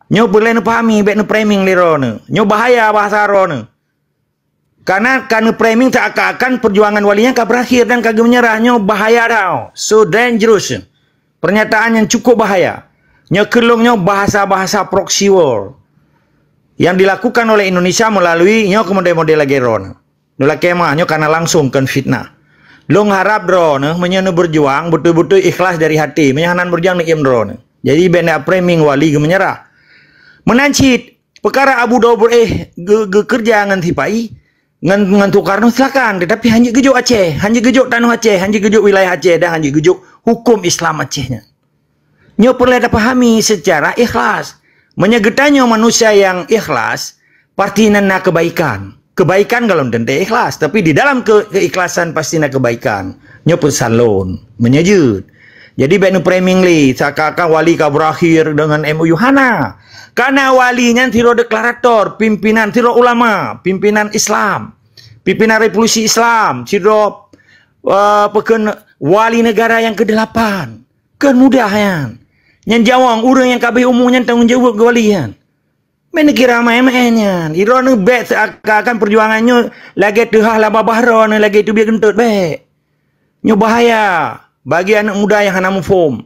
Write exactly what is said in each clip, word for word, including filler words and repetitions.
Nyoe peureulée neupahami, bék neuframing lé droeneuh. Nyoe bahaya bahasa droeneuh. Karena ka neuframing seakan-akan perjuangan Wali nyan ka berakhir dan ka geumeunyeurah. Nyoe bahaya tau. So dangerous. Pernyataan yang cukup bahaya. Nyoe keu lôn nyoe bahasa-bahasa proxy war yang dilakukan oleh Indonesia melalui nyoe keu model-model lagée droeneuh. Nyoe lakée meuah nyoe kana langsung kon fitnah. Lôn harab droeneuh meunyoe neubeujuang beutôi-beutôi ikhlas dari hati. Meunyoe hana neubeujuang neuiem droeneuh. Jadi bék neuframing Wali geumeunyeurah. Meunan cit, peukara Abu Dhabi, eh, geu-, geukeureuja ngon sipai, ngon, ngon Soekarno silakan, tetapi hana geujok Aceh, hana geujok tanoh Aceh, hana geujok wilayah Aceh dan hana geujok hukum Islam Aceh nyan. Nyoe peureulée tapahami secara ikhlas. Meunyoe geutanyoe manusia nyang ikhlas, pasti nan na kebaikan. Kebaikan kalau teuntée ikhlas, tapi di dalam ke-, keikhlasan pasti na kebaikan. Nyoe peusan lôn, meunyoe jeuet. Jadi bék neuframing lé seakan-akan Wali ka berakhir dengan M O U. Hana. Karena Wali nyan sidroe deklarator, pimpinan sidroe ulama, pimpinan Islam, pimpinan revolusi Islam, sidroe, eh, peukon wali negara nyang keudelapan. Kon mudah nyan. Nyan jawang ureuëng nyang ka abéh umu nyan tanggong jaweueb keu Wali nyan. Meuneukira maén-maén nyan. Droeneuh bék seakan-akan perjuangan nyoe lagée teuhah lam babah droeneuh lagée teubiet geuntot, bék. Nyoe bahaya bagi aneuëk muda nyang hana muphom.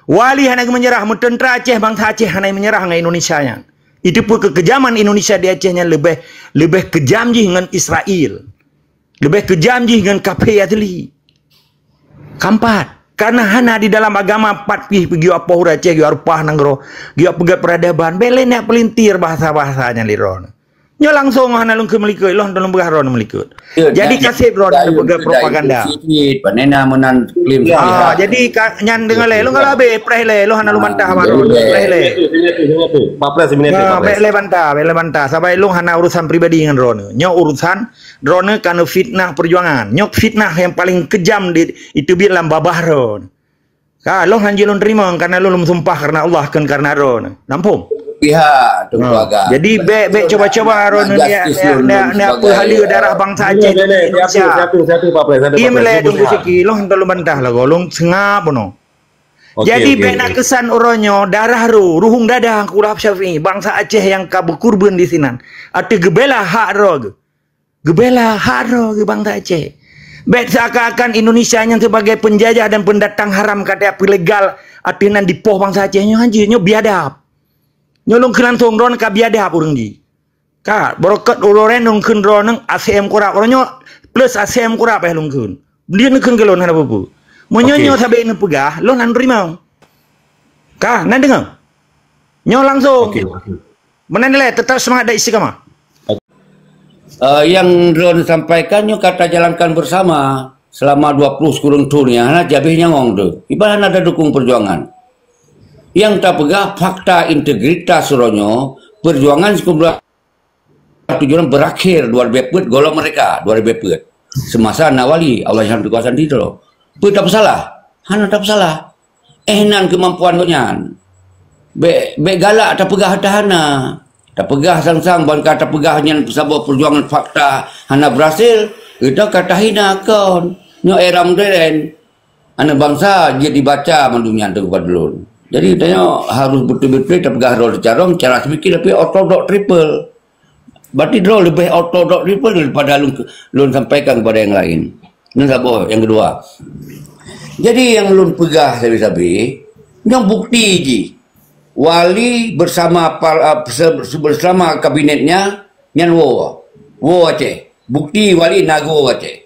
Wali hana geumeunyeurah, meuteuntra Aceh, bansa Aceh hana meunyeurah ngon Indonesia nyan. Itu pun keukejaman Indonesia di Aceh nyan leubeh, leubeh keujam jih ngon Israel. Leubeh keujam jih ngon kaphé asli. Kampat. Karena hana di dalam agama pat pih geuyue apoh ureuëng Aceh, geuyue arumpah nanggroe, geuyue peugét peuradaban. Bék lé neuk peulintir bahasa-bahasa nyang lé droeneuh. Nyoe langsung hana lôn kheun meulikot, lôn hana lôn peugah droeneuh meulikot. Jadi kaseb droeneuh peugét propaganda. Cit, panena meunan klaim. Ah, jadi ka, nyan deungoe lé, lôn kalau habéh preh lé, lôn hana lôn bantah baroe, preh lé. Pak Pres, minit, Pak Pres. Bék lé bantah, bék lé bantah. Sabai lôn hana urusan pribadi ngon droeneuh. Nyoe urusan droeneuh ka neufitnah perjuangan. Nyoe fitnah nyang paleng keujam di, iteubiet lam babah droeneuh. Ka, lôn hanjeuet lôn teurimong karena lôn, lôn meusumpah karena Allah, kon karena droeneuh. Nampung. Pihak Teungku Agam. Jadi bék, bék cuba-cuba droeneuh niat, niat, niat, niat peuhalue darah bansa Aceh di Indonesia. Satu, satu, satu, Pak Pres, satu, Pak Pres. Iya, melai Teungku Syaki, lôn hana lôn bantah lagoe, lôn seungab bunoe. Jadi bék na keusan uroe nyoe darah ru, ruhueng dada Teungku Syafi'i, bansa Aceh nyang ka beukurban di sinan ateueh geubela hak droe geuh. Geubela hak droe geuh bansa Aceh. Bék seakan-akan Indonesia nyan sebagai penjajah dan pendatang haram ka teupeuleugal ateueh nan dipoh bansa Aceh nyoe hanjeuet, nyoe biadab. Nyoe lôn kheun langsung droeneuh ka biadab ureuëng jih. Ka, beureukat uroe nyoe lôn kheun droeneuh A C M kurab. Uroe nyoe plus A C M kurab eh lôn kheun. Dia neukheun keu lôn hana peue-peue. Meunyoe nyoe sabe neupeugah, lôn hana teurimong. Ka, na deungoe? Nyoe langsung. Meunan dilée, tetap seumangat dan istiqamah. Eh, nyang droeneuh sampaikan nyoe ka tajalankan bersama selama dua puluh sikureueng thon nyang hana jabeh nyawöng teuh. Iban hana tadukong perjuangan. Nyang tapeugah fakta integritas uroe nyoe, perjuangan sikureueng tujuan berakhir dua ribèe peuet gohlom meurdeka, dua ribèe peuet. Semasa na wali, Allah nyang kuasa sidroe. Peue tapeusalah? Hana tapeusalah. Eh, nan keumampuan gobnyan. Bèk, bèk galak tapeugah hata hana. Tapeugah sang-sang ban ka tapeugah nyan saboh peujuangan fakta hana berhasil, geutanyoe ka tahina kon. Nyoe era modern. Aneuk bansa jeuet dibaca mandum nyan teuk bak lôn. Jadi, tanyoe harôh beutôi-beutôi tapeugah droe teucarông cara seumikir, tapi ortodok triple. Berarti droe leubeh ortodok triple daripada lôn, lôn sampaikan kepada yang lain. Nyoe saboh, yang kedua. Jadi, nyang lôn peugah sabe-sabe, nyoe bukti jih. Wali bersama par-, ah, se-, bersama kabinetnya, nyan woe. Woe Aceh. Bukti wali na woe Aceh.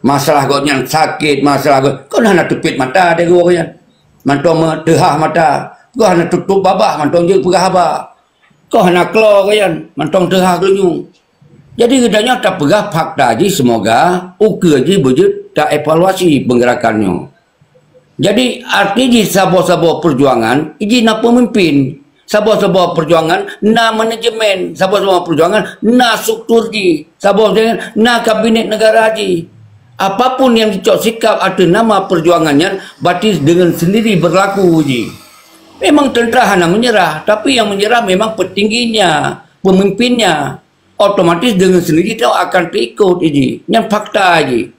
Masalah gobnyan sakét, masalah gobnyan, kon hana teupit mata di gobnyan. Mantong meuteuhah mata. Kon hana tutup babah, mantong jeuet peugah haba. Kon hana klo gobnyan, mantong teuhah geulinyueng. Jadi, geutanyoe tapeugah fakta jih, semoga ukeue jih beujeuet taevaluasi peugerakan nyoe. Jadi, arti jih saboh-saboh peujuangan, jih na peumimpin. Saboh-saboh peujuangan na manajemen. Saboh-saboh peujuangan na struktur jih. Saboh peujuangan na kabinet negara jih. Apapun nyang jicok sikap ateueh nama peujuangan nyan, berarti deungon sendiri beurlaku jih. Memang teuntera hana meunyeurah, tapi nyang meunyeurah memang peutingginya, peumimpinnya. Otomatis deungon sendiri teuh akan teuikot jih. Nyan fakta jih.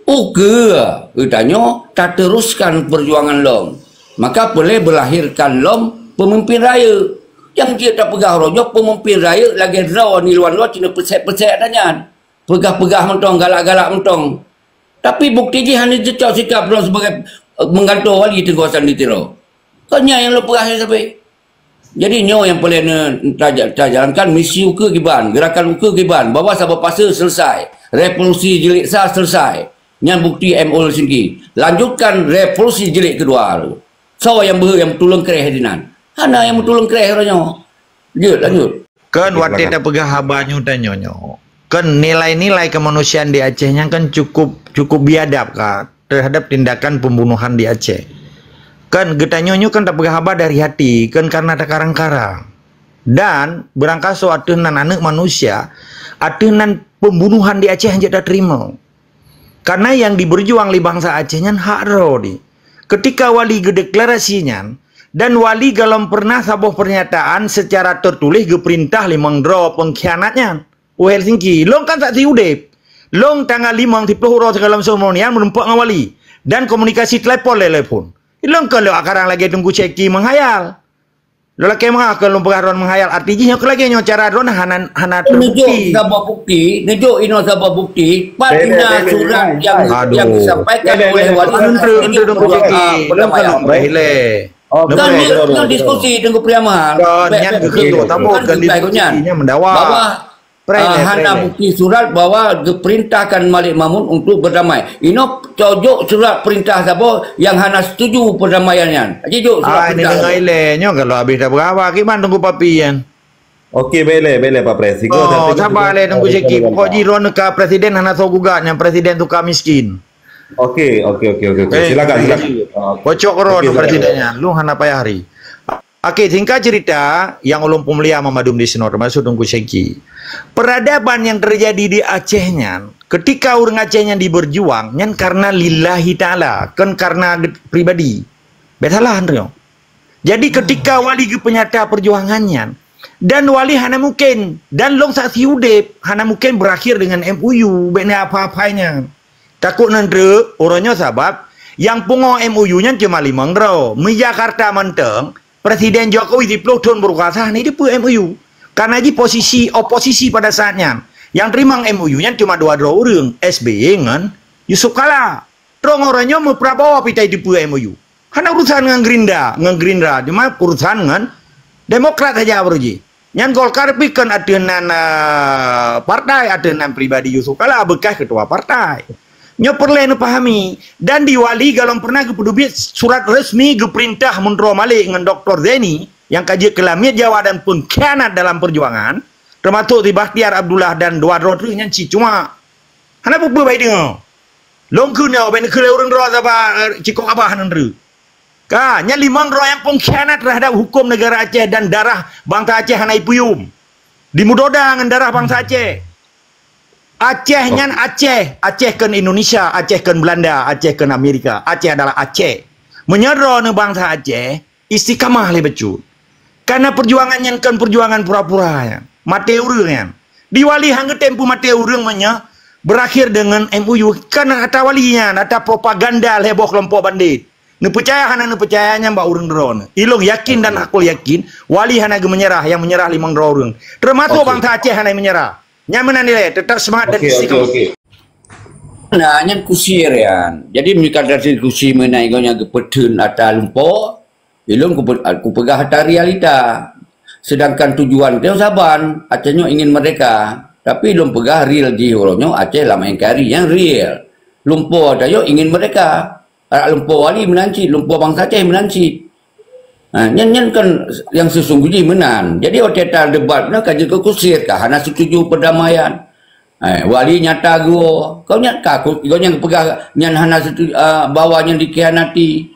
Ukeue geutanyoe tateuruskan peujuangan lom, maka peureulée beulahirkan lom peumimpin rayeuk. Nyang jeuet tapeugah uroe nyoe peumimpin rayeuk lagée droe di luwa-luwa cina peusék-peusék ata nyan. Peugah-peugah mantong, galak-galak mantong. Tapi bukti jih hana jicok sikap droe sebagai, eh, menggantung wali Teungku Hasan di Tiro. Kon nyan nyang lôn peugah nyan sabe. Jadi nyoe nyang paleng na-, taja-, tajalankan misi ukeue kiban, gerakan ukeue kiban, bahwa saboh fase selesai, revolusi jilid sa selesai. Nyan bukti M O Helsinki. Lanjutkan revolusi jilid kedua tu. Soe nyang beuhe nyang meutulông kréh dinan? Hana nyang meutulông kréh uroe nyoe. Jeuet, lanjut. Kan watée tapeugah haba nyoe tanyoe nyoe. Kan nilai-nilai kemanusiaan di Aceh nyan kan cukup, cukup biadab ka terhadap tindakan pembunuhan di Aceh. Kan geutanyoe nyoe kan tapeugah haba dari hati, kan karena takarang-karang. Dan beurangkasoe ateueh nan aneuëk manusia, ateueh nan pembunuhan di Aceh hanjeuet tateurimong. Karena nyang diberjuang lé bansa Aceh nyan hak droe di. Ketika wali geudeklarasi nyan, dan wali golom pernah saboh pernyataan secara tertulis geuperintah limong droe pengkhianat nyan. U Helsinki, lôn kan saksi udeb. Lôn tanggal limong siploh uroe sigohlom seumonian meureumpok ngon wali. Dan komunikasi telepon lé telepon. Lôn kon lôn akarang lagée Teungku Syeki menghayal. Lôn lakée meu'ah kon lôn peugah droen menghayal. Arti jih nyoe lagée nyoe cara droen hana, hana terbukti. Neujok saboh bukti, neujok inoe saboh bukti. Pat na surat nyang, nyang disampaikan oleh wali. Ente, ente Teungku Syeki. Lôn kon lôn peugah ilée. Kan nyoe diskusi Teungku Priamal. Kon nyan keukeue tabok kan diskusi nyan mendawa. Bahwa Ah, hana bukti surat bahwa geuperintahkan Malik Mahmud untuk berdamai. Inoe cok surat perintah saboh nyang hana setuju perdamaian nyan. Jijok surat perintah. Ah, ini dengar ilée nyoe kalau habis dah berapa kiban Teungku Papi nyan. Okey, boleh, boleh Pak Pres. Oh, sabar lé Teungku Syeki. Pokok jih droen ka presiden hana soe gugat nyang presiden suka miskin. Okey, okey, okey, okey, okey. Silakan, silakan. Kocok kero presiden nyan. Lu hana payah hari. Okey, singkat cerita, nyang ulôn peumulia mandum di sinoe, termasuk Teungku Syeki. Peradaban nyang terjadi di Aceh nyan, ketika ureuëng Aceh nyan diberjuang, nyan karena lillahi ta'ala, kon karena pribadi. Biasalah, Andrew. Jadi, ketika wali geupeunyata perjuangan nyan, dan wali hana mungkin, dan lôn saksi udeb, hana mungkin berakhir dengan M O U, bak na apa-apa nyan. Takot nan treuk, uroe nyoe sabab, nyang pungo M O U nyan cuma limong droe. Meujakarta mantong, Presiden Jokowi siploh thon beukuasa hana jiteupeue M O U. Karena jih posisi oposisi pada saat nyan. Nyang teurimong M O U nyan cuma dua droe ureuëng, S B Y ngon Yusuf Kala. Trong uroe nyoe meuprabowo pih tajiteupeue M O U. Hana urusan ngon Gerindra, ngon Gerindra, cuma urusan ngon Demokrat saja baru jih. Nyan Golkar pih kon ateueh nan, eh, partai, ateueh nan pribadi Yusuf Kala bekas ketua partai. Nyoe peureulée neupahami, dan di Wali golom pernah geupeuteubiet surat resmi geuperintah Meuntroe Malik ngon Doktor Zaini nyang ka jeuet keu lamiet Jawa dan pengkhianat dalam perjuangan, termasuk si Bahtiar Abdullah dan dua droe treuk nyan cicuma. Hana peue-peue bai deungoe. Lôn kheun nyoe, bai neukheun lé ureuëng droe saba, eh, cikok abah nan treuk. Ka, nyan limong droe nyang pengkhianat terhadap hukum negara Aceh dan darah bangsa Aceh hana ipeuyum. Dimudoda ngon darah bangsa Aceh. Aceh nyan Aceh. Aceh kon Indonesia, Aceh kon Belanda, Aceh kon Amerika. Aceh adalah Aceh. Meunyoe droeneuh bangsa Aceh, istiqamah lé bacut. Karena perjuangan nyan kon perjuangan pura-pura nyan. Maté ureuëng nyan. Di Wali han geutem peumaté ureuëng meunyoe berakhir dengan M O U. Kan ata Wali nyan, ata propaganda lé boh kelompok bandit. Neupeucaya hana neupeucaya nyan bak ureuëng droeneuh. Ilôn yakin dan hakul yakin, Wali hana geumeunyeurah, nyang meunyeurah limong droe ureuëng. Termasuk bangsa Aceh hana meunyeurah. Nyan meunan ilée, tetap semangat dan istiqamah. Nah, nyan kusir nyan. Jadi, meunyoe ka diskusi mengenai gobnyan geupeutheun ata lumpo, ilôn kupe-, kupeugah ata realita. Sedangkan tujuan teuh saban, Aceh nyoe ingin merdeka. Tapi lôn peugah real jih uroe nyoe Aceh lam N K R I nyang real. Lumpo ata nyoe ingin merdeka. Adak lumpo Wali meunan cit, lumpo bansa Aceh meunan cit. Ha, nyan, nyan kan nyang sesungguh jih meunan. Jadi, watée tadebat na ka jeuet keu kusir ka hana setuju perdamaian. Eh, Wali nyata geuwoe. Kau nyat ka ku, kau nyang peugah nyan hana setuju, ah, bahwa nyan dikhianati.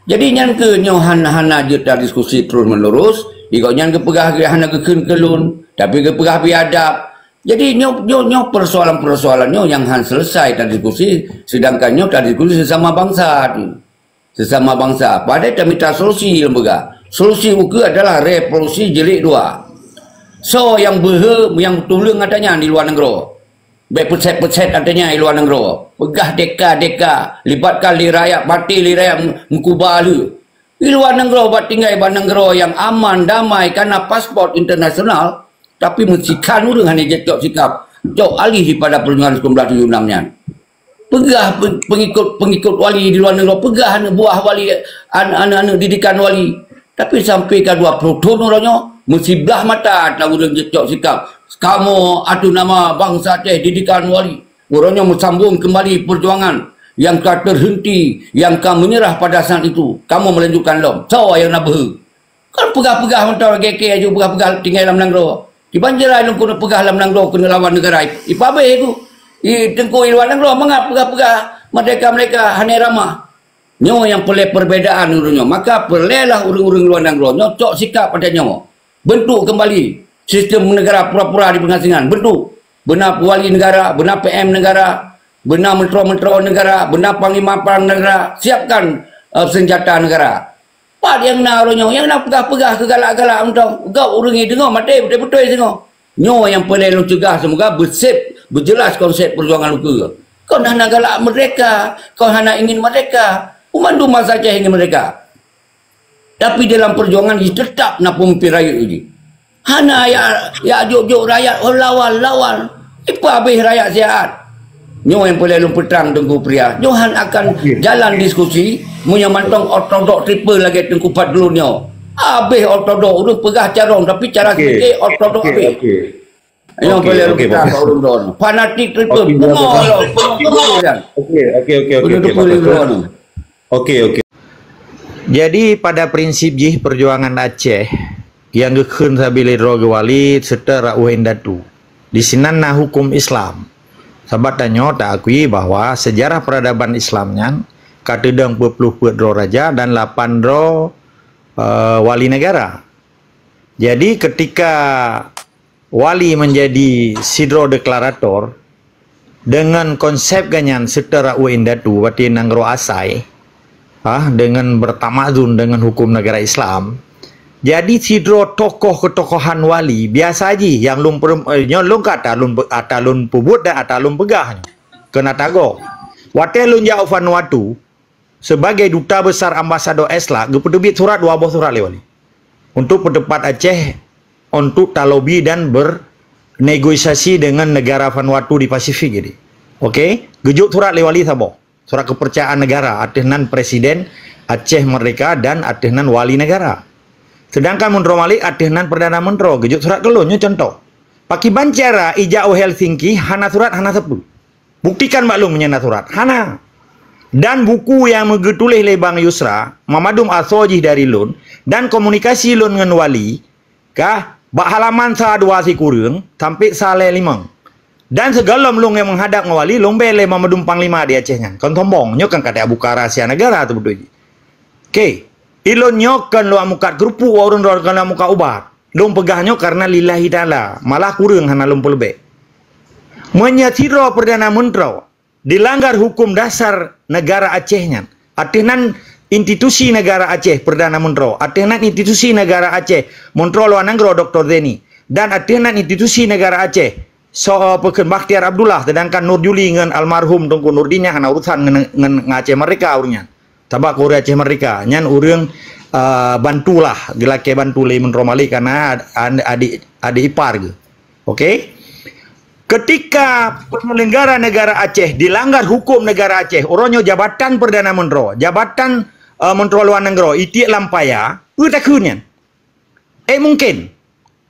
Jadi, nyan keuh nyoe han-, hana jeuet tadiskusi terus menerus. Igau nyan geupeugah hana geukheun keu lôn, tapi geupeugah biadab. Jadi, nyoe, nyoe, nyoe persoalan-persoalan nyoe nyang han selesai tadiskusi, sedangkan nyoe tadiskusi sesama bangsa tu. Sesama bangsa. Padahai tamita solusi lom peugah. Solusi ukeue adalah revolusi jilid dua. Soe nyang beuhe, nyang tuleueng ata nyan di luwa nanggroe. Bék peuset-peuset ata nyan di luwa nanggroe. Peugah deka-deka, libatkan lé rakyat, maté lé rakyat, meukuba lé. Di luwa nanggroe bak tinggai bak nanggroe nyang aman, damai, kana paspor internasional, tapi meusikhan ureuëng hana jicok sikap, cok alih daripada perjuangan sembilan belas tujuh enam nyan. Peugah pe-, pengikut-pengikut wali di luwa nanggroe, peugah aneuk buah wali, an-, aneuk-aneuk didikan wali. Tapi sampai ka dua puluh thon uroe nyoe, meusiblah mata taureuëng jicok sikap. Kamoe atu nama bansa Aceh didikan wali. Uroe nyoe meusambong kembali perjuangan nyang ka terhenti, nyang ka menyerah pada saat itu. Kamoe melanjutkan lom. Soe nyang na beuhe? Kon peugah-peugah mantong lagée kée aju peugah-peugah tinggai lam nanggroe. Kiban jeurai lôn keuneuk peugah lam nanggroe keuneuk lawan neugara. Ipabeh ku. I teungku i luwa nanggroe mangat peugah-peugah merdeka-merdeka hana ramah. Nyoe nyang peureulée perbedaan ureuëng nyoe. Maka peureulée lah ureuëng-ureuëng luwa nanggroe nyoe cok sikap pada nyoe. Bentuk kembali sistem negara pura-pura di pengasingan. Bentuk. Beuna wali negara, beuna P M negara, beuna menteri-menteri negara, beuna panglima perang negara. Siapkan uh, senjata negara. Pat nyang na uroe nyoe, nyang na peugah-peugah keu galak-galak mantong. Gob ureuëng nyoe deungoe maté beutôi-beutôi singoh. Nyoe nyang peureulée lôn cegah seumoga beuseb, beujeulaih konsep perjuangan lôn keu. Kon hana galak merdeka, kon hana ingin merdeka. Umandum masa Aceh ingin merdeka. Tapi dalam perjuangan jih tetap na pemimpin rakyat jih. Hana ya ya jok-jok rakyat oh lawan-lawan. Ipa habéh rakyat sihat. Nyoe nyang peureulée lôn peutrang Teungku Pria. Nyoe han akan jalan diskusi meunyoe mantong ortodok triple lagée Teungku Fadlun nyoe. Habéh ortodok ureuëng peugah carông tapi cara sedikit ortodok habéh. Nyoe peureulée lôn peutrang bak ureuëng droe. Fanatik triple. Pungo lom, pungo triple nyan. Okey, okey, okey, okey. Pungo triple droe. Okey, okey. Jadi pada prinsip jih perjuangan Aceh nyang geukheun sabe lé droe geuwali seutôt rot indatu. Di sinan na huköm Islam. Sabab tanyoe taakui bahwa sejarah peradaban Islam nyan ka teudong peuet ploh peuet droe raja dan lapan droe uh, wali negara. Jadi ketika wali menjadi sidroe deklarator, dengan konsep ganyan seutôt rot indatu, berarti nanggroe asai, ah, dengan bertamadun dengan hukum negara Islam. Jadi sidroe tokoh ketokohan wali biasa jih yang lôn eh, nyoe lôn kata lôn ata lôn peubuet dan ata lôn peugah nyoe. Kena tagoe. Watée lôn jak u Vanuatu, sebagai duta besar ambasador Islam, geupeuteubiet surat dua boh surat lé wali. Untuk peutupat Aceh untuk talobi dan bernegosiasi dengan negara Vanuatu di Pasifik jadi. Oke, geujok surat lé wali saboh. Surat kepercayaan negara ateueh nan presiden Aceh Merdeka dan ateueh nan wali negara. Sedangkan Menteri Malik ateueh nan Perdana Menteri geujok surat keu lôn nyoe contoh. Pakiban cara ijak u Helsinki hana surat hana sapeue. Buktikan bak lôn meunyoe na surat. Hana. Dan buku nyang meugeutuléh lé Bang Yusra, mamadum asoe jih dari lôn, dan komunikasi lôn ngon wali, kah bak halaman sa dua sikureueng sampai sa lhée limong. Dan sigohlom lôn nyang meuhadab ngon wali, lôn bée lé mamadum panglima di Aceh nyan. Kon sombong, nyoe kan ka tabuka rahasia negara teubeutôi jih. Oke, ilôn nyoe kon lôn mukat keurupuk, ureuëng droe kon lôn mukat ubat. Lôn peugah nyoe karena lillahi ta'ala, malah kureueng hana lôn peuleubeh. Meunyoe sidroe Perdana Menteri dilanggar hukum dasar negara Aceh nyan, ateueh nan institusi negara Aceh Perdana Menteri, ateueh nan institusi negara Aceh Menteri Luar Nanggroe Doktor Zeni, dan ateueh nan institusi negara Aceh so peukheun Bakhtiar Abdullah, sedangkan Nur Juli ngon almarhum Teungku Nurdin nyan hana urusan ngon, ngon, ngon Aceh Merdeka ureuëng nyan. Sabab Korea Aceh Merdeka nyan ureuëng uh, bantulah geulakée bantu lé Menteri Malik karena ad- adik adik ipar ke. Oke. Ketika penyelenggara negara Aceh dilanggar hukum negara Aceh, uroe nyoe jabatan Perdana Menteri, jabatan uh, Menteri Luar Negeri, itiek lam paya, peue takheun nyan? Eh mungkin.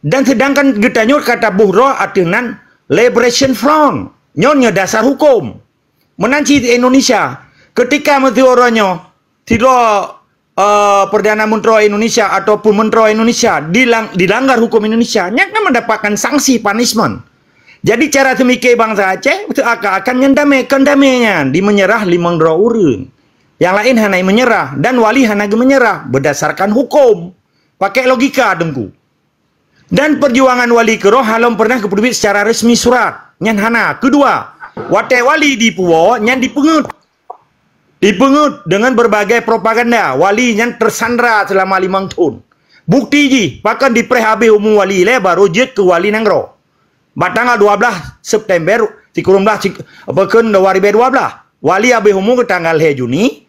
Dan sedangkan geutanyoe kata buh droe ateueh nan Liberation Front. Nyoe nyoe dasar hukum. Meunan cit Indonesia, ketika meuteuoh uroe nyoe sidroe uh, Perdana Menteri Indonesia ataupun Menteri Indonesia dilang, dilanggar hukum Indonesia, nyan kan mendapatkan sanksi punishment. Jadi cara seumiké bangsa Aceh seakan-akan nyan damé, kon damé nyan di menyerah limong droe ureuëng. Yang lain hana menyerah dan wali hana geumenyerah berdasarkan hukum. Pakai logika Teungku. Dan perjuangan wali keudroe halom pernah geupeuteubiet secara resmi surat. Nyan hana. Kedua, watée wali dipuwoe nyan dipeungeut. Dipeungeut dengan berbagai propaganda. Wali nyan tersandra selama limong thon. Bukti jih, pakon dipreh habéh umu wali lé baru jeuet keu wali nanggroe. Bak tanggal dua belas September sikureueng belas apa kheun dua ribu dua belas. Wali habéh umu keu tanggal lhée Juni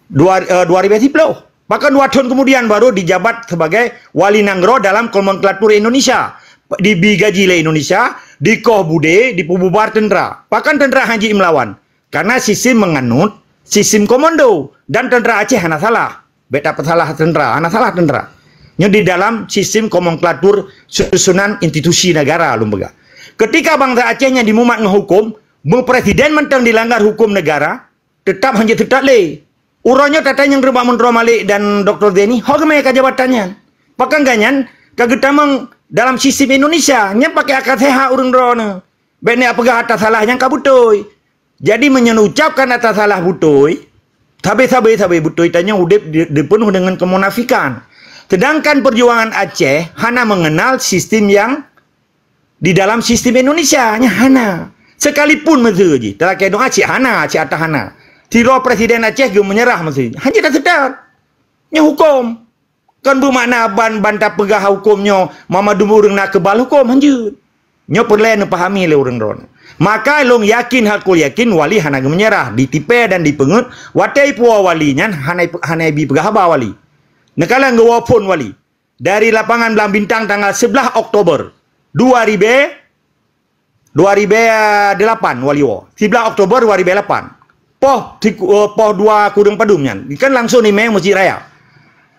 dua, uh, dua ribu sepuluh. Bahkan dua thon kemudian baru dijabat sebagai wali nanggroe dalam nomenklatur Indonesia. Dibi gaji lé Indonesia, dikoh budé, dipeububar tentara. Bahkan tentara hana jeuet meulawan. Karena sistem menganut sistem komando dan tentara Aceh hana salah. Bèk tapeusalah tentara, hana salah tentara. Nyoe di dalam sistem nomenklatur susunan institusi negara lôn peugah. Ketika bangsa Aceh nyan dimumat ngon hukum, meupresiden mantong dilanggar hukum negara, teutap hana jeuet seutôt lé. Uroe nyoe tatai nyang reubak Muntroe Malik dan Doktor Zaini, ho geumè ka jabatan nyan. Pakon geuh nyan ka geutamong dalam sistem Indonesia, nyan pakai akal sehat ureuëng droeneuh. Bèk neupeugah ata salah nyang ka beutôi. Jadi meunyoe neucapkan ata salah beutôi, sabe-sabe sabe beutôi tanyoe udeb di, dipenuh dengan kemunafikan. Sedangkan perjuangan Aceh hana mengenal sistem yang di dalam sistem Indonesia, nya hana. Sekalipun meusu jih, talakée doa cit hana, cit ata hana. Sidroe presiden Aceh geumeunyeurah meusu jih, hana taseutôt. Nyoe huköm. Kon beumakna ban ban tapeugah huköm nyoe mandum ureuëng na keubal huköm, hanjeuet. Nyoe peureulée neupahami lé ureuëng droeneuh. Maka lôn yakin hakul yakin wali hana geumeunyeurah, ditipée dan dipeungeut, watée ipuwoe wali nyan hana hana ibi peugah haba wali. Neukalon geuwoe phon wali. Dari lapangan Blang Bintang tanggal sebelas Oktober dua ribu, dua ribu delapan wali woe. Sebelas Oktober dua ribu lapan. Poh tiku, eh, poh dua kureueng padum nyan. Kan langsung imé Masjid Raya.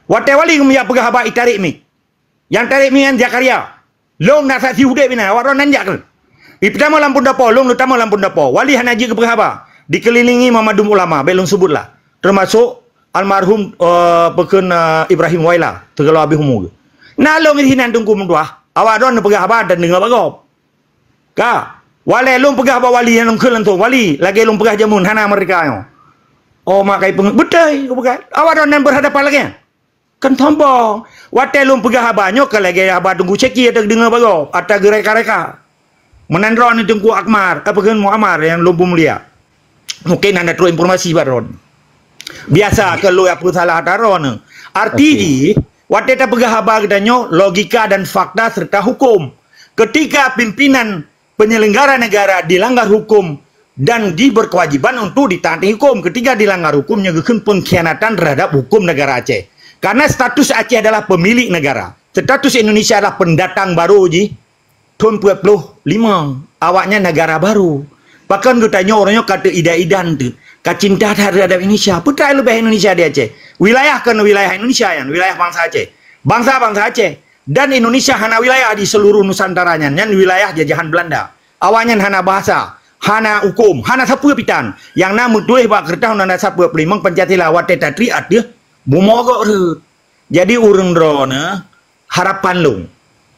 Watée wali geumeuyak peugah haba itarék mic. Nyang tarék mic nyan Zakaria. Lôn na saksi udeb inan, awak droe nan jak keuh. Itamong lam phon dapo, lôn leutamong lam phon dapo. Wali hana jeuet geupeugah haba. Dikeulilingi mandum ulama, bèk lôn seubut lah. Teumasok almarhum, eh, peukheun, eh, Ibrahim Waila, teugeula habéh umu geuh. Na lôn di sinan Teungku meutuah, awak droe neupeugah haba dan deungoe bak gob. Ka, walée lôn peugah bak wali nyang lôn kheun langsung, "Wali, lagée lôn peugah jameun hana meurdeka nyoe." Oh, mak kai peungeut, "Beutôi," geupeugah. Awak droe nan berhadapan lagée nyan. Kan sombong. Watée lôn peugah haba nyoe ka lagée haba Teungku Syekhi ateueh deungoe bak gob, ata geureka-reka. Meunan droeneuh Teungku Akmar, apa kheun Muammar nyang lôn peumulia. Mungkin hana trok informasi bak droeneuh. Biasa keu lôn apa salah ata droeneuh. Arti jih, watée tapeugah haba geutanyoe, logika dan fakta serta hukum. Ketika pimpinan penyelenggara negara dilanggar hukum dan diberkewajiban untuk ditaati hukum. Ketika dilanggar hukum, nyoe geukheun pengkhianatan terhadap hukum negara Aceh. Karena status Aceh adalah pemilik negara. Status Indonesia adalah pendatang baru jih. Thon peuet ploh lima, awaknyan negara baru. Pakon geutanyoe uroe nyoe ka teuidan-idan teuk, ka cinta that terhadap Indonesia. Peue teuma leubeh Indonesia di Aceh? Wilayah kon wilayah Indonesia nyan, wilayah bansa Aceh. Bansa-bansa Aceh. Dan Indonesia hana wilayah di seluruh Nusantara nyan. Nyan wilayah jajahan Belanda. Awaknyan hana bahasa, hana hukum, hana sapeue pitan. Nyang na meutuléh bak keureutah undang-undang sapeue peulimong Pancasila watée tatri ateueh bumoe gok reuet. Jadi ureuëng droeneuh harapan lôn.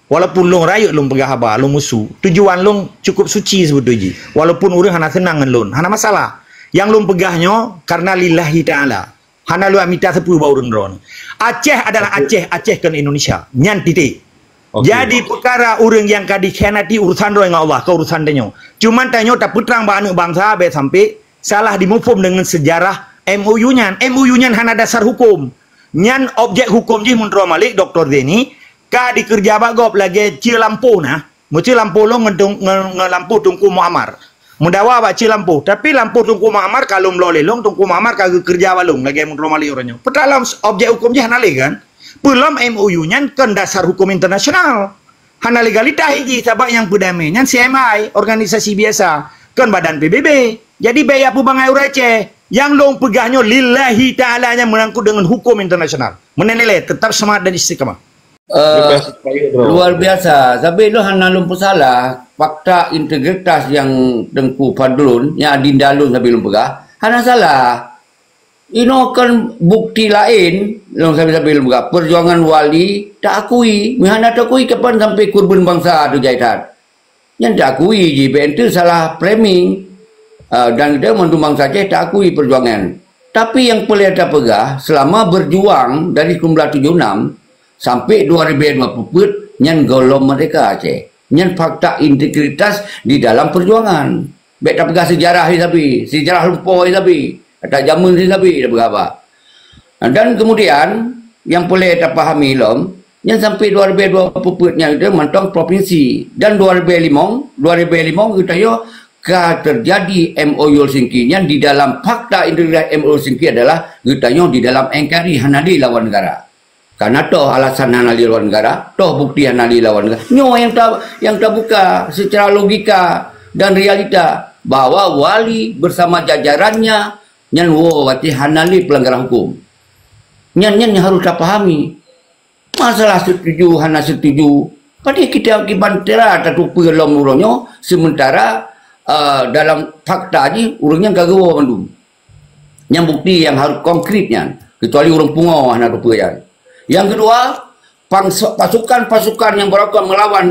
Walaupun lôn rayeuk lôn peugah haba, lôn musu. Tujuan lôn cukup suci seubeutôi jih. Walaupun ureuëng hana seunang ngon lôn, hana masalah. Nyang lôn peugah nyoe karena lillahi ta'ala. Hana lôn mita sapeue bak ureuëng droeneuh. Aceh adalah Aceh, Aceh kon Indonesia. Nyan titik. Jadi peukara ureuëng nyang ka dikhianati urusan droe ngon Allah, kon urusan tanyoe. Cuman tanyoe tapeutrang bak aneuëk bansa bèk sampai salah dimuphom deungon sejarah M O U nyan. M O U nyan hana dasar hukum. Nyan objek hukum jih Muntroe Malik, Doktor Zaini, ka dikeureuja bak gob lagée ceue lampôh na. Meuceue lampôh lôn ngon, ngon, ngon lampôh Teungku Muammar. Meudawa bak ceue lampôh. Tapi lampôh Teungku Muammar ka lôn bloe lé lôn, Teungku Muammar ka geukeureuja bak lôn lagée Muntroe Malik uroe nyoe. Peue teuma objek hukum jih hana lé kan? Peue lom M O U nyan kon dasar hukum internasional. Hana legalitas jih sabab nyang peudamé nyan C M I, organisasi biasa, kon badan P B B. Jadi bèk ya peubangai ureuëng Aceh. Nyang lôn peugah nyoe lillahi ta'ala nyang meurangkut deungon hukum internasional. Meunan ilée, tetap semangat dan istiqamah. Eh, luar biasa. Tapi lôn hana lôn peusalah fakta integritas nyang Teungku Fadlun, nyang adinda lôn sabe lôn peugah, hana salah. Inoe kan bukti laén, lôn sabe-sabe lôn peugah, perjuangan wali taakui. Meuhana taakui, kapan sampai kurban bansa tu jai that. Nyan taakui jih, bèk enteuk salah framing. Ah, dan kita mandum bansa Aceh taakui perjuangan. Tapi nyang peureulée tapeugah, selama berjuang dari sembilan belas tujuh enam sampai dua ribu dua puluh peuet, nyan gohlom merdeka Aceh. Nyan fakta integritas di dalam perjuangan. Bèk tapeugah sejarah sabe, sejarah lumpoe sabe, ata jameun sabe tapeugah haba. Dan kemudian, nyang peureulée tapahami lom, nyan sampai dua ribu dua puluh peuet nyan itu mantong provinsi. Dan dua ribu limong, dua ribu limong geutanyoe ka terjadi M O U Helsinki nyan, di dalam fakta integritas M O U Helsinki adalah geutanyoe di dalam N K R I hana lé lawan negara. Karena toh alasan hana lé lawan negara, toh bukti hana lé lawan negara. Nyoe yang ta-, yang tabuka secara logika dan realita bahwa wali bersama jajarannya nyan woe watée hana lé pelanggaran hukum. Nyan, nyan yang harus tapahami. Masalah setuju hana setuju, padahai kita kiban tera tatupeue lom uroe nyoe, sementara, eh, dalam fakta jih ureuëng nyan ka geuwoe mandum. Nyang bukti yang harus konkret nyan, kecuali ureuëng pungo hana tupeue nyan. Yang kedua, pangsa-, pasukan-pasukan yang berakon melawan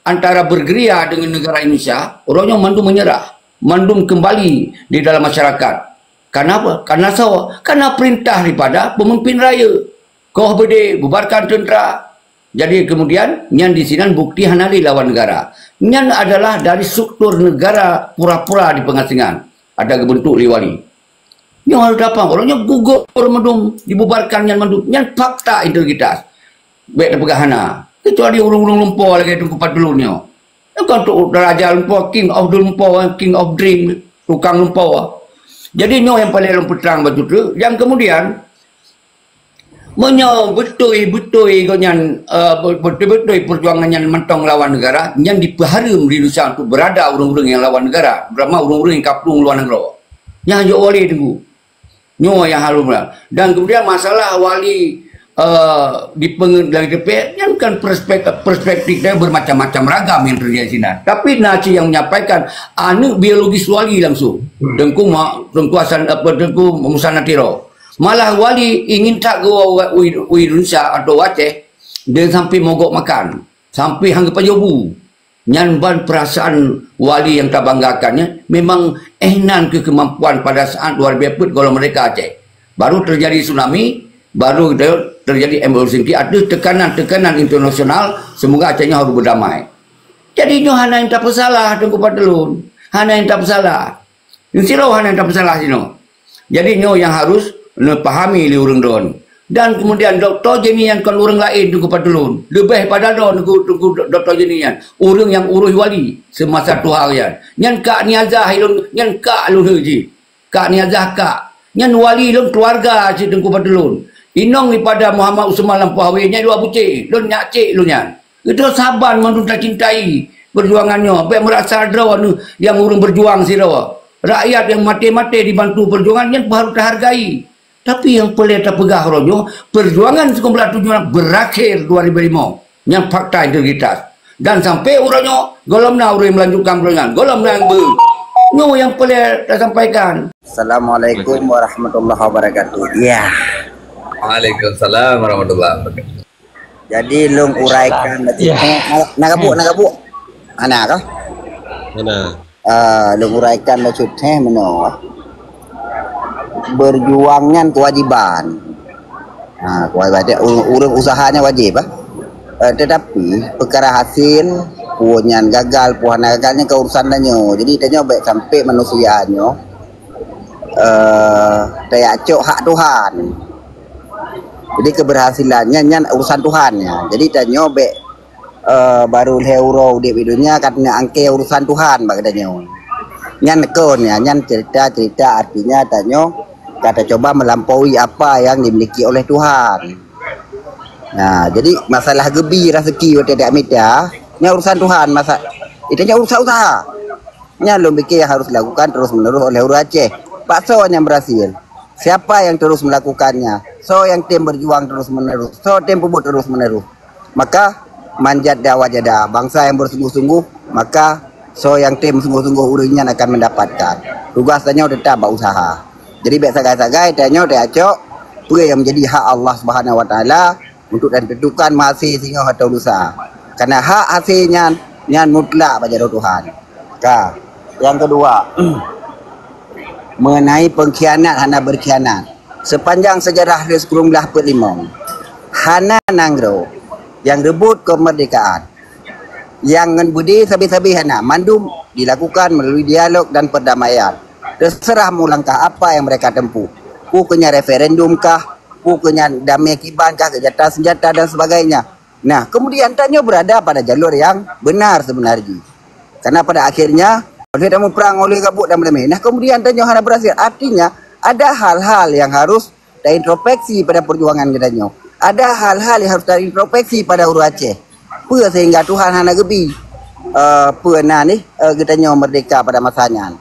antara bergerilya dengan negara Indonesia, uroe nyoe mandum menyerah, mandum kembali di dalam masyarakat. Kenapa? Karena soe? Karena perintah daripada pemimpin raya. Koh beudé, bubarkan tentara. Jadi kemudian, nyan di sinan bukti hana lé lawan negara. Nyan adalah dari struktur negara pura-pura di pengasingan. Ada geubentuk lé wali. Nyoe harus tapang. Uroe nyoe gugur mandum, dibubarkan nyan mandum. Nyan fakta integritas. Bék tapeugah hana. Kecuali ureuëng-ureuëng lumpoe lagée Teungku Fadlun nyoe. Nyoe kan tok raja lumpoe, king of the lumpoe, king of dream, tukang lumpoe. Jadi nyoe yang paling lôn peutrang bacut tu. Yang kemudian, meunyoe beutôi-beutôi gobnyan, eh, be-, beutôi-beutôi perjuangan nyan mantong lawan negara, nyan dipeuhareuem di Indonesia untuk berada ureuëng-ureuëng yang lawan negara, terutama ureuëng-ureuëng yang kaplueng luar nanggroe. Nyan jok wali teunggu. Nyoe yang harus beuna. Dan kemudian masalah wali, eh, di pengen-, lagi tepi, nyan kan perspek-, perspektif dia bermacam-macam ragam yang terjadi di sini. Tapi na cit yang menyampaikan aneuk biologis wali langsung. Teungku Ma-, Teungku Hasan, apa, Teungku Musa Natiro. Malah wali ingin that geuwoe u, u, u Indonesia atau Aceh, dan sampai mogok makan. Sampai hangga pajoh bu. Nyan ban perasaan wali yang tabanggakan nyan, memang eh nan keu kemampuan pada saat luar biasa peuet gohlom merdeka Aceh. Baru terjadi tsunami, baru ter-, terjadi M O U Helsinki, ada tekanan-tekanan internasional, semoga Aceh nyoe harus berdamai. Jadi nyoe hana yang tapeusalah Teungku Fadlun, hana yang tapeusalah. Sidroe hana tapeusalah sinoe. Jadi nyoe nyang harus neupahami lé ureuëng droeneuh. Dan kemudian Doktor Jenny nyan kon ureuëng laén Teungku Fadlun. Leubeh pada droe Teungku, Teungku Doktor Jenny nyan. Ureuëng nyang urus wali semasa tuha nyan. Nyan kak niazah lôn, nyan kak lôn heuji. Kak niazah kak. Nyan wali lôn keluarga cit Teungku Fadlun. Inong daripada Muhammad Usman Lampôh Awé nyan dua bucéh. Lôn nyak cék lôn nyan. Itu saban mandum tacintai perjuangan nyoe. Bék meurasa droe neuh nyang ureuëng berjuang sidroe. Rakyat yang maté-maté dibantu perjuangan nyan harus tahargai. Tapi yang peureulée tapeugah uroe nyoe, perjuangan sigoe blah tujuh berakhir dua ribu lima. Nyan fakta integritas. Dan sampai uroe nyoe, gohlom na ureuëng melanjutkan perjuangan. Gohlom na nyang beu. Nyoe yang peureulée tasampaikan. Assalamualaikum warahmatullahi wabarakatuh. Ya. Waalaikumsalam warahmatullahi wabarakatuh. Jadi lôn uraikan bacut. Ya. Eh, na, na gabuk, na gabuk. Ana kah? Mana? Ah, lôn uraikan bacut, eh, meunoe. Berjuang nyan kewajiban. Ha, kewajiban. Ureuëng, ureuëng usaha nyan wajib, ah. Eh, tetapi, perkara hasil, peue nyan gagal, peue hana gagal nyan ka urusan tanyoe. Jadi, tanyoe bék sampai manusia nyoe, eh, tajak cok hak Tuhan. Jadi, keberhasilan nyan, nyan urusan Tuhan nyan. Jadi, tanyoe bék, eh, baru lhée uroe udeb di dunia, ka taangkée urusan Tuhan bak geutanyoe. Nyan kon nyan, nyan cerita-cerita, artinya tanyoe ka tacuba melampaui apa yang dimiliki oleh Tuhan. Nah, jadi masalah geubi rezeki watée tajak mita, nyan urusan Tuhan, masa-, itu nyan urusan usaha. Nyan lôn pike nyang harus dilakukan terus-menerus oleh ureuëng Aceh. Paksoe nyang berhasil? Siapa yang terus melakukannya? Soe nyang tem berjuang terus-menerus? Soe tem peubuet terus-menerus? Maka, manjat dawa jada, bangsa yang bersungguh-sungguh, maka soe nyang tem sungguh-sungguh ureuëng nyan akan mendapatkan. Tugas tanyoe tetap bak usaha. Jadi, bék sagai-sagai tanyoe tajak cok peue nyang menjadi hak Allah Subhanahu Wa Taala, untuk dan tentukan mahasé singoh atau lusa. Karena hak hasé nyan, nyan mutlak bak jaroe Tuhan. Ka. Yang kedua, mengenai pengkhianat hana berkhianat. Sepanjang sejarah lhée sikureueng blah peuet limong, hana nanggroe nyang rebot kemerdekaan. Nyang ngon beudé sabe-sabe hana, mandum dilakukan melalui dialog dan perdamaian. Terserah meulangkah apa yang mereka tempuh. Peue keu nyan referendum kah, peue keu nyan damé kiban kah, geujata senjata dan sebagainya. Nah, kemudian tanyoe berada pada jalur yang benar sebenar jih. Karena pada akhirnya, Lheueh tamuprang oleh gabuk dan meudamé. Nah, kemudian tanyoe hana berhasil. Artinya, ada hal-hal yang harus taintrospeksi pada perjuangan geutanyoe. Ada hal-hal yang harus taintrospeksi pada ureuëng Aceh. Peue sehingga Tuhan hana geubi, eh, peue na nih, eh, geutanyoe merdeka pada masa nyan.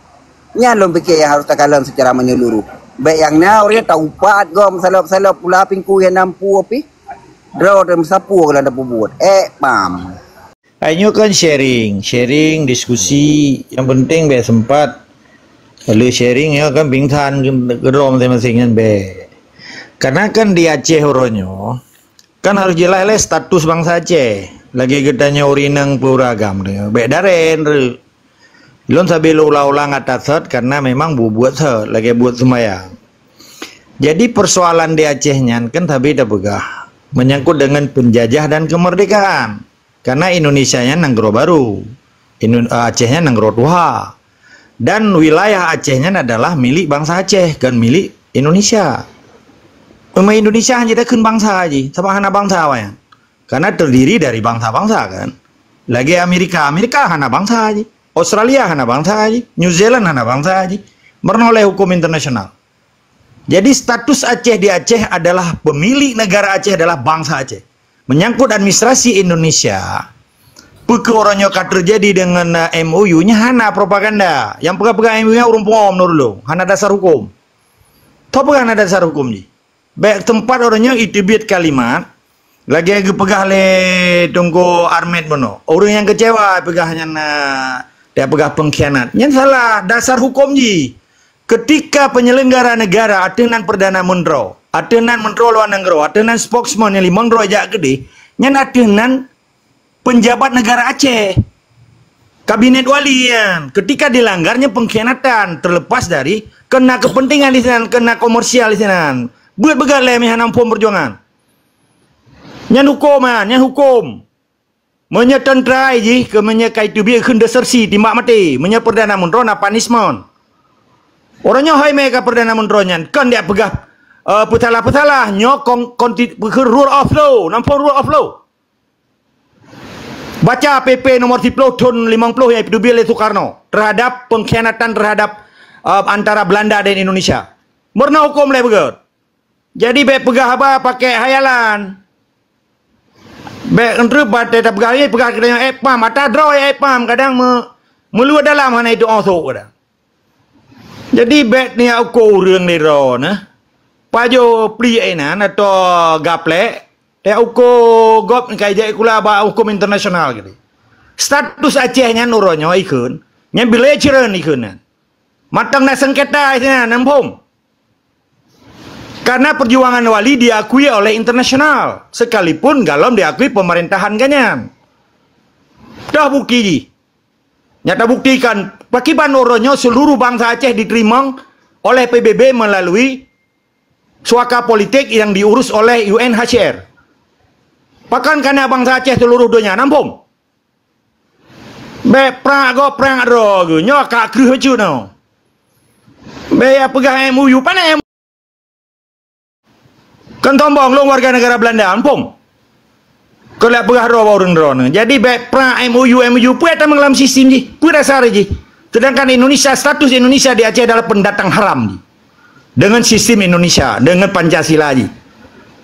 Nyan lôn pike nyang harôh takalon secara menyeluruh. Bék nyang na ureuëng taupat gob meusalop-salop pula pingku nyang nampu pih. Droe teuh meusapeue lôn tapeubuet. Eh, pam. Hai nyoe kan sharing, sharing, diskusi. Nyang penting bék sempat. Lalu sharing nyoe kan pingsan keudroe masing-masing nyan bék. Karena kan di Aceh uroe nyoe, kan harôh jeulaih lé status bansa Aceh. Lagée geutanyoe ureuëng inong peue ureuëng agam nyoe. Bék darén reuek. Lôn sabe lôn ulang-ulang ata sot karena memang buet-buet sot lagée buet seumayang. Jadi persoalan di Aceh nyan kan sabe tapeugah menyangkut dengan penjajah dan kemerdekaan. Karena Indonesia nyan nanggroe baru. Inu-, Aceh nyan nanggroe tuha. Dan wilayah Aceh nyan adalah milik bangsa Aceh, kon milik Indonesia. Memang Indonesia hanya takheun bangsa jih, sabab hana bangsa awaknyan. Karena terdiri dari bangsa-bangsa kan. Lagi Amerika, Amerika hana bangsa jih. Australia hana bangsa jih. New Zealand hana bangsa jih. Meurunoe lé hukum internasional. Jadi status Aceh di Aceh adalah pemilik negara Aceh adalah bangsa Aceh. Menyangkut administrasi Indonesia, peue keuh uroe nyoe ka terjadi dengan, eh, M O U nyan hana propaganda. Nyang peugah-peugah M O U nyan ureuëng pungo meunurot lôn, hana dasar hukum. Toh peugah hana dasar hukum jih. Bék teumpat uroe nyoe iteubiet kalimat lagée geupeugah lé Teungku Armet bunoe. Ureuëng nyang keucewa peugah nyan, eh, dia peugah pengkhianat. Nyan salah dasar hukum jih. Ketika penyelenggara negara ateueh nan Perdana Menteri, ateueh nan Menteri Luar Negeri, ateueh nan spokesman nyang limong droe jak keudeh, nyan ateueh nan penjabat negara Aceh. Kabinet wali nyan, ketika dilanggar nyan pengkhianatan, terlepas dari kena kepentingan di sinan, kena komersial di sinan. Buet beugalée meuhana muphom perjuangan. Nyan hukum, ha, nyan hukum. Meunyoe teuntrai jih keu meunyoe ka iteubiet kheun desersi timbak maté, meunyoe Perdana Menteri na punishment. Uroe nyoe hai mé ka Perdana Menteri nyan kon dia peugah, eh, peusalah-peusalah nyoe kon, konti-, kheun rule of law, namphon rule of law. Baca P P nomor siploh thon limong ploh nyang iteubiet lé Soekarno terhadap pengkhianatan terhadap, eh, antara Belanda dan Indonesia. Meurunoe hukum lé beugét. Jadi bék peugah haba pakai hayalan. Bék entreup batée tapeugah, eh, peugah keu tanyoe, eh, pam, ata droe, eh, pam, kadang me-, meuluwa dalam hana itu osok kadang. Jadi bék niyak uko ureuëng di droe neh. Pajoh pliek inan atau gaplek, teuh uko gob kai jai kula bak hukum internasional gitu. Status Aceh nyan uroe nyoe ikheun, nyan belligerant ikheun nyan. Mantong na sengketa isinan, namphom. Karena perjuangan Wali diakui oleh internasional, sekalipun galom diakui pemerintahan ganyan. Dah bukti jih. Nyata buktikan, pakiban uroe nyoe seluruh bangsa Aceh diterima oleh P B B melalui suaka politik yang diurus oleh U N H C R. Pakon kana bangsa Aceh seluruh donya, namphom. Bék prak gob prak droe geuh, nyoe ka kreueh bacut nyoe. Bék ya peugah M O U, pane M O U. Kan sombong lôn warga negara Belanda, ampong. Keu lheueh peugah droe bak ureuëng droeneuh. Jadi bék prak M O U, M O U, peue tamong lam sistem jih, peue dasar jih. Sedangkan Indonesia, status Indonesia di Aceh adalah pendatang haram jih. Dengan sistem Indonesia, dengan Pancasila jih.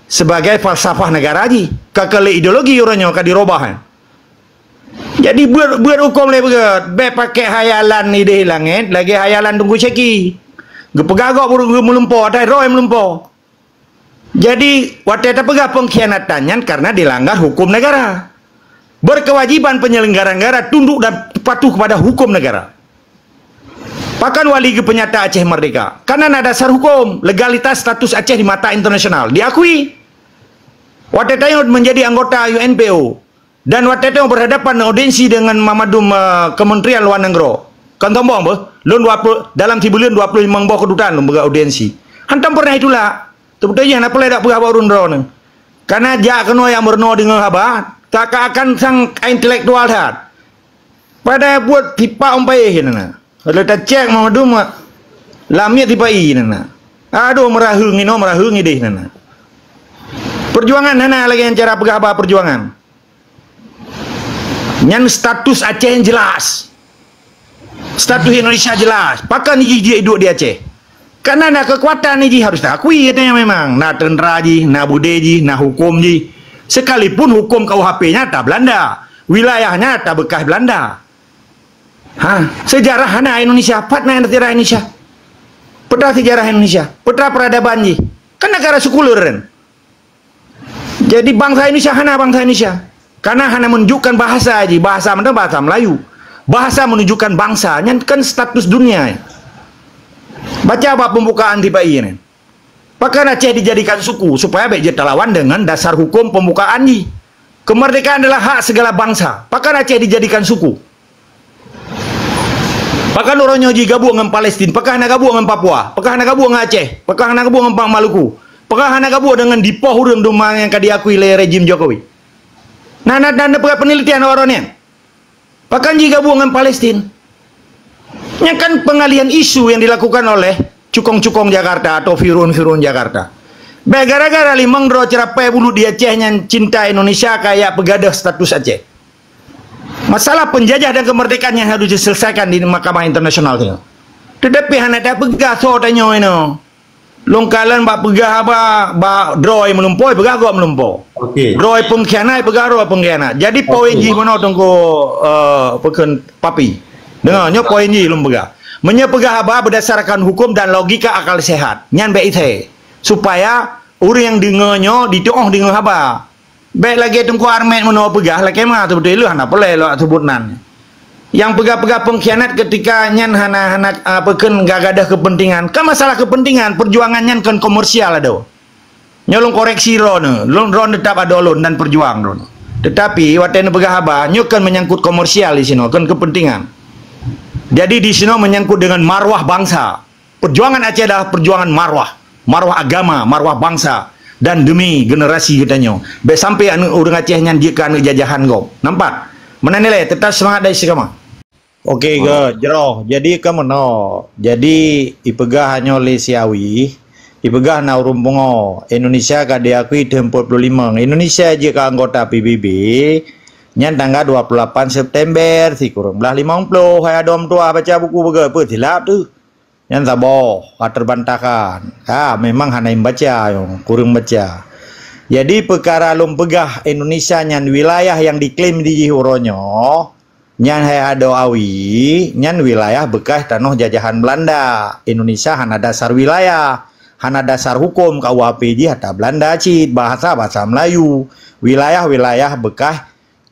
Sebagai falsafah negara jih. Ka keu lé ideologi uroe nyoe ka dirobah, eh. Jadi buet, buet huköm lé beugét, bék pakai hayalan idéh langét lagée hayalan Teungku Syeki. Geupeugah gob ureuëng geumeulumpo, atai droe meulumpo. Jadi watée tapeugah pengkhianatan nyan karena dilanggar hukum negara. Berkewajiban penyelenggara negara tunduk dan patuh kepada hukum negara. Pakon Wali geupeunyata Aceh merdeka? Karena na dasar hukum, legalitas status Aceh di mata internasional diakui. Watée tanyoe menjadi anggota U N P O, dan watée tanyoe berhadapan audiensi dengan Mamadum, eh, Kementerian Luar Negeri. Kan sombong beuh, lôn dua puluh, dalam sibuleuen dua puluh limong boh kedutaan lôn peugah audiensi. Hantom pernah itulak. Teubeutôi jih hana peureulée dak peugah bak ureuëng droeneuh. Karena jak keunoe nyang meurunoe deungoe haba, seakan-akan sang intelektual that. Padahai buet tipak umpayeh nyan na. Lé tacek Mamadum, lamiet tipak i nyan na. Aduh, meuraheueng inoe, meuraheueng idéh nyan na. Perjuangan hana lagée nyan cara peugah haba perjuangan. Nyan status Aceh nyang jelas. Status Indonesia jelas. Pakon jih jeuet duek di Aceh? Karena na kekuatan jih harus diakui katanya memang. Na tentera jih, na budé jih, na hukum jih. Sekalipun hukum K U H P-nya ta Belanda, wilayahnya ta bekas Belanda. Ha, sejarah hana Indonesia, pat na sejarah Indonesia. Peue sejarah Indonesia, peue peradaban jih. Kan negara sekuler kan. Jadi bangsa Indonesia hana bangsa Indonesia. Karena hana menunjukkan bahasa jih, bahasa mana bahasa Melayu. Bahasa menunjukkan bangsa, nyan kan status dunia. Baca bak pembukaan tiba ini. Pakon Aceh dijadikan suku supaya bék jeuet talawan dengan dasar hukum pembukaan jih. Kemerdekaan adalah hak segala bangsa. Pakon Aceh dijadikan suku? Pakon uroe nyoe jih gabuek ngon Palestin? Pakon hana gabuek ngon Papua? Pakon hana gabuek ngon Aceh? Pakon hana gabuek ngon Maluku? Pakon hana gabuek dengan dipoh ureuëng duma nyang ka diakui lé rejim Jokowi? Nah, nah, nah, nah, penelitian orang ni. Pakon jih gabuek ngon Palestin? Nyan kan pengalihan isu yang dilakukan oleh cukong-cukong Jakarta atau firun-firun Jakarta. Bék gara-gara limong droe ceurapai bulut di Aceh nyan cinta Indonesia kaya peugadôh status Aceh. Masalah penjajah dan kemerdekaan yang harus diselesaikan di mahkamah internasional tu. Tetapi hana tapeugah soe tanyoe inoe. Lôn kalon bak peugah haba bak droe meulumpoe, peugah gob meulumpoe. Okey. Droe pengkhianat, peugah droe pengkhianat. Jadi poin jih meunoe Teungku, eh, peukheun Papi. Dengar, nyoe poin jih lôn peugah. Meunyoe peugah haba berdasarkan hukum dan logika akal sehat, nyan bék isai. Supaya ureuëng deungoe nyoe dituoh deungoe haba. Bék lagée Teungku Armet meunoe peugah, lakée ma teubeutôi lheueh hana peureulée lôn sebut nan. Nyang peugah-peugah pengkhianat ketika nyan hana, hana, ah, peukheun gagadah kepentingan. Kan masalah kepentingan, perjuangan nyan kon komersial adoe. Nyoe lôn koreksi droeneuh, lôn droeneuh tetap adoe lôn dan perjuang droeneuh. Tetapi watée neupeugah haba, nyoe kon menyangkut komersial di sinoe, kon kepentingan. Jadi di sinoe menyangkut dengan marwah bangsa. Perjuangan Aceh adalah perjuangan marwah, marwah agama, marwah bangsa, dan demi generasi geutanyoe. Bék sampai aneuëk ureuëng Aceh nyan jeuet keu aneuëk jajahan gob. Nampak? Meunan ilée, tetap semangat dan istiqamah. Okey, ke jroh. Jadi ka meunoe. Jadi ipeugah nyoe lé Siawi, ipeugah na ureuëng pungo. Indonesia ka diakui tahun empat puluh lima. Indonesia jeuet keu anggota P B B, nyan tanggal dua puluh lapan September, sikureueng blah limong ploh, hai adom tuah baca buku beugét, peue silap tu. Nyan saboh ka terbantahkan. Ha, memang hana imbaca, kureueng baca. Jadi peukara lôn peugah Indonesia nyan wilayah nyang diklaim di jih uroe nyoe, nyan hai adoe awi, nyan wilayah bekas tanoh jajahan Belanda. Indonesia hana dasar wilayah, hana dasar hukum, K U H P jih ata Belanda cit, bahasa, bahasa Melayu. Wilayah-wilayah bekas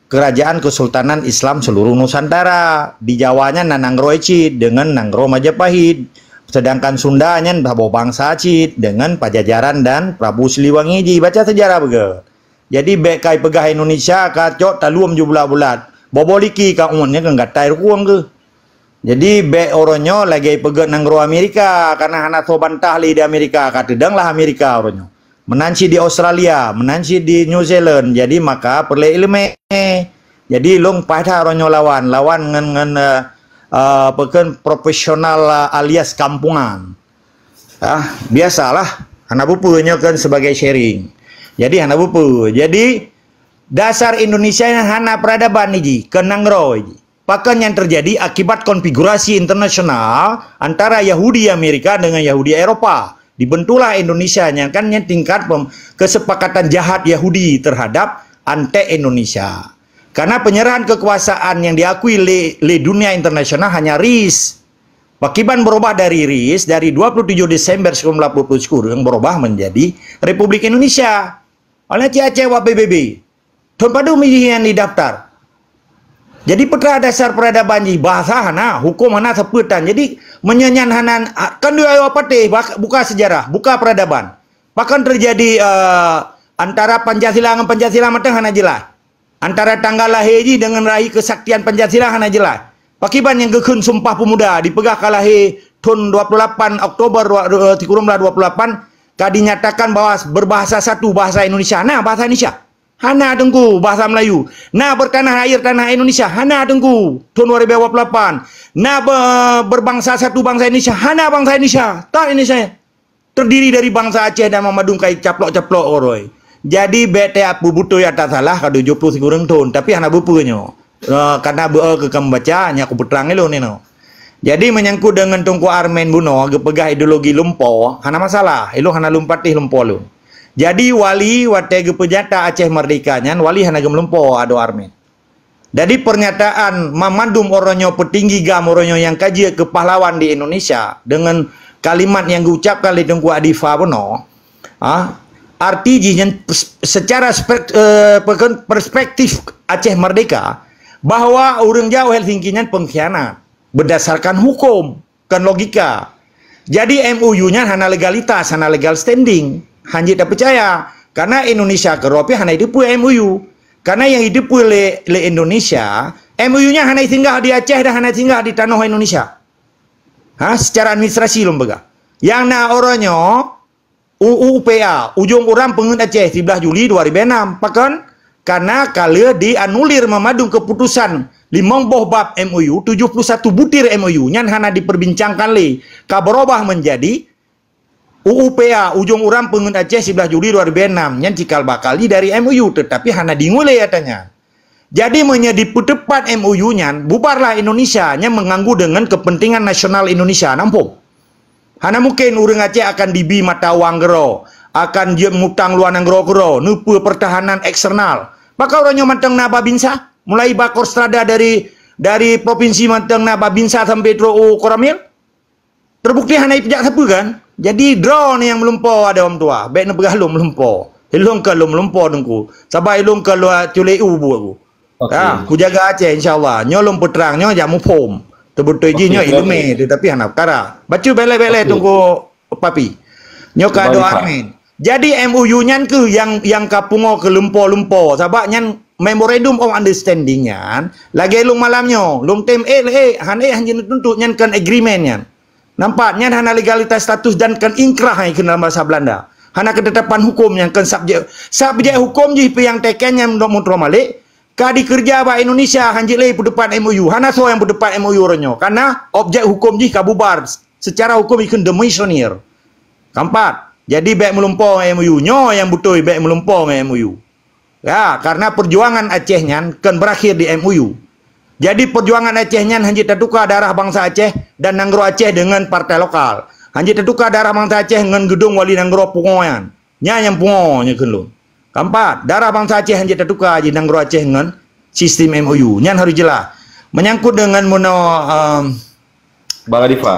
Kerajaan Kesultanan Islam Seluruh Nusantara. Di Jawa nyan na nanggroe cit deungon nanggroe Majapahit. Sedangkan Sunda nyan saboh bangsa cit deungon Pajajaran dan Prabu Siliwangi jih. Baca sejarah beugét. Jadi bék kai peugah Indonesia ka cok taluem ju bulat-bulat. Boboh liki ka uneun nyan keu gatai rukueng keuh. Jadi bék uroe nyoe lagée peugét nanggroe Amerika, karena hana soe bantah lé di Amerika, ka teudong lah Amerika uroe nyoe. Meunan cit di Australia, meunan cit di New Zealand. Jadi maka peureulée iéleumé. Jadi lôn paih that uroe nyoe lawan, lawan ngon, ngon, eh, eh, peukheun profesional, eh, alias kampungan. Ah, biasalah, hana bupeue nyoe kan sebagai sharing. Jadi hana bupeue. Jadi dasar Indonesia nyan hana peradaban jih, kon nanggroe jih. Pakon nyan terjadi akibat konfigurasi internasional antara Yahudi Amerika dengan Yahudi Eropa. Dibentuklah Indonesia nyan kan nyan tingkat pem-, kesepakatan jahat Yahudi terhadap antek Indonesia. Karena penyerahan kekuasaan yang diakui lé, lé dunia internasional hanya RIS. Pakiban berubah dari RIS, dari dua puluh tujuh Desember sembilan belas dua puluh sikureueng berubah menjadi Republik Indonesia. Oleh Aceh wak P B B. Thon padum jih nyan didaftar. Jadi peue teuma dasar peradaban jih, bahasa hana, hukum hana, sapeue tan. Jadi meunyoe nyan hana, kan dua patéh, bak-, buka sejarah, buka peradaban. Pakon terjadi, eh, antara Pancasila ngon Pancasila mantong hana jelas. Antara tanggal lahé jih dengan rahi kesaktian Pancasila hana jelas. Pakiban nyang geukheun Sumpah Pemuda dipeugah ka lahé thon dua puluh lapan Oktober dua, dua, sikureueng blah dua puluh lapan, ka dinyatakan bahwa berbahasa satu, bahasa Indonesia. Nah, bahasa Indonesia. Hana Teungku, bahasa Melayu. Na bertanah air, tanah Indonesia. Hana Teungku, thon dua ribu dua puluh lapan. Na be-, berbangsa satu, bangsa Indonesia. Hana bangsa Indonesia. Tan Indonesia. Terdiri dari bangsa Aceh dan Mamadun kai caplok-caplok oroi. Jadi bék teuapeu beutôi ata salah ka tujoh ploh sikureueng thon, tapi hana bupeue nyoe. Eh, karena beu-, eh, keu kamoe baca, nyan kupeutrang ilôn inoe. Jadi, menyangkut dengan Teungku Armen bunoe geupeugah ideologi lumpo, hana masalah. Ilôn hana lôn patéh lumpo lôn. Jadi, Wali watée geupeujata Aceh Merdeka nyan, Wali hana geumeulumpo adoe Armen. Jadi, pernyataan mamandum uroe nyoe peutinggi gam uroe nyoe nyang ka jeuet keu pahlawan di Indonesia dengan kalimat nyang geuucapkan lé Teungku Adifa bunoe, ah, arti jih nyan pers-, secara spek-, eh, peken-, perspektif Aceh Merdeka, bahwa ureuëng jak u Helsinki nyan pengkhianat berdasarkan hukum, kon logika. Jadi, M O U nyan hana legalitas, hana legal standing. Hanjeuet tapeucaya. Karena Indonesia keudroe pih hana jiteupeue M O U. Karena nyang jiteupeue lé, lé Indonesia, M O U nyan hana singgah di Aceh dan hana singgah di tanoh Indonesia. Ha, secara administrasi lôn peugah. Nyang na uroe nyoe, U U P A, Ujong Uram Peungeuet Aceh, siblaih Juli dua ribu enam. Pakon? Karena ka lheueh dianulir mamandum keputusan limong boh bab M O U, tujuh puluh satu butir M O U, nyan hana diperbincangkan lé. Ka berubah menjadi U U P A, Ujong Uram Peungeuet Aceh, siblaih Juli dua ribu enam. Nyan cikal bakal jih dari M O U, tetapi hana diingat lé ata nyan. Jadi, meunyoe dipeuteupat M O U nyan, bubarlah Indonesia nyang meuganggu deungon keupeuntengan nasional Indonesia, na muphom? Hana mungken ureuëng Aceh akan dibi mata uang keudroe, akan jeuet mutang luwa nanggroe keudroe, neupeue peurtahanan eksternal. Pakon uroe nyoe mantong na Babinsa, mulai bak Kostrada dari, dari provinsi mantong na Babinsa sampai trok u Koramil. Teubukti hana jipeujak sapeue kan? Jadi, droeneuh nyang meulumpo adoe ureuëng tuha, bék neupeugah lôn meulumpo. Ilôn kon lôn meulumpo Teungku. Saban ilôn kon lôn culek u buet ku. Okey. Ha, kujaga Aceh, insya Allah. Nyoe lôn peutrang, nyoe jak muphom. Teubeutôi jih nyoe ileumé, tetapi hana peukara. Bacut bék lé, bék lé, Teungku Papi. Nyoe kado Armin. Jadi, M O U nyan keuh nyang, nyang ka pungo keu lumpo-lumpo. Sabab nyan Memorandum of Understanding nyan, lagée lôn malam nyoe, lôn tem ék lé ék, han ék han jeuet neutuntut, nyan kon agreement nyan. Nampak, nyan hana legalitas status dan kon inkrah nyang kheun dalam bahasa Belanda. Hana keutetapan hukum nyang kon subjek. Subjek hukum jih pih nyang teken nyan dok mutroh malek, ka dikeureuja bak Indonesia, han jeuet lé peuteupat M O U. Hana soe nyang peuteupat M O U uroe nyoe. Karena objek hukum jih ka bubar. Secara hukum ikheun demisyoner. Keempat, jadi bék meulumpo ngon M O U. Nyoe nyang beutôi bék meulumpo ngon M O U. Ya, karena perjuangan Aceh nyan kon berakhir di M O U. Jadi, perjuangan Aceh nyan hanjeuet tatuka darah bansa Aceh dan nanggroe Aceh deungon partai lokal. Hanjeuet tatuka darah bansa Aceh ngon geudong wali nanggroe pungo nyan. Nyan nyang pungo nyoe kheun lôn. Keempat, darah bansa Aceh hanjeuet tatuka jih nanggroe Aceh ngon sistem M O U. Nyan harus jelas. Menyangkut dengan meunoe, ehm, Bang Adifa.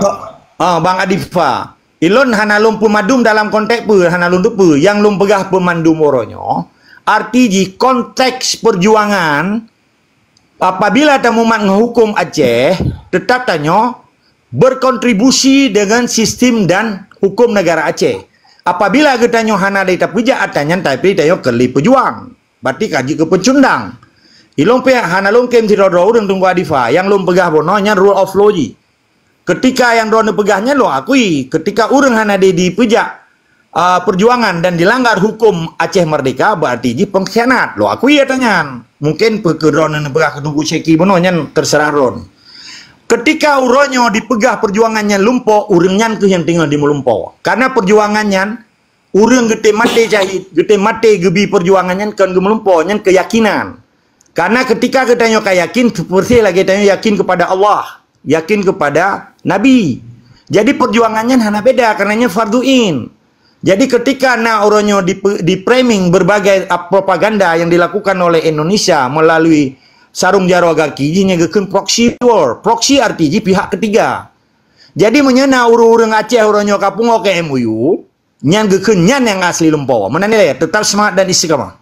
Ah, Bang Adifa. Ilôn hana lôn peumadum dalam konteks peue, hana lôn teupeue. Nyang lôn peugah peumandum uroe nyoe, arti jih konteks perjuangan apabila tamumat ngon huköm Aceh, teutap tanyoe berkontribusi dengan sistem dan huköm negara Aceh. Apabila geutanyoe hana lé tapeujak ata nyan, tapi tanyoe keu lé peujuang. Berarti ka jeuet keu peucundang. Ilôn pih hana lôn kém sidroe-droe ureuëng Teungku Adifa, nyang lôn peugah bunoe nyan rule of law jih. Ketika nyang droeneuh peugah nyan lôn akui, ketika ureuëng hana di, dipeujak, ah, perjuangan dan dilanggar huköm Aceh Merdeka, berarti jih pengkhianat. Lôn akui ata nyan. Mungkin peu keu droeneuh neupeugah keu Teungku Syeki bunoe nyan terserah droeneuh. Ketika uroe nyoe dipeugah perjuangan nyan lumpo, ureuëng nyan keuh nyang teungoh jimeulumpo. Karena perjuangan nyan ureuëng geutem maté syahid, geutem maté geubi perjuangan nyan kon geumeulumpo, nyan keyakinan. Karena ketika geutanyoe ka yakin, seperti lagée tanyoe yakin kepada Allah, yakin kepada Nabi. Jadi perjuangan nyan hana beda, karena nyan fardu ain. Jadi ketika na uroe nyoe di, di framing berbagai, ah, propaganda yang dilakukan oleh Indonesia melalui sarung jaroe gaki, jih nyan geukheun proxy war. Proxy arti jih pihak ketiga. Jadi meunyoe na ureuëng-ureuëng Aceh uroe nyoe ka pungo keu M O U, nyan geukheun nyan nyang asli lumpo. Meunan nilai, tetap semangat dan istiqamah.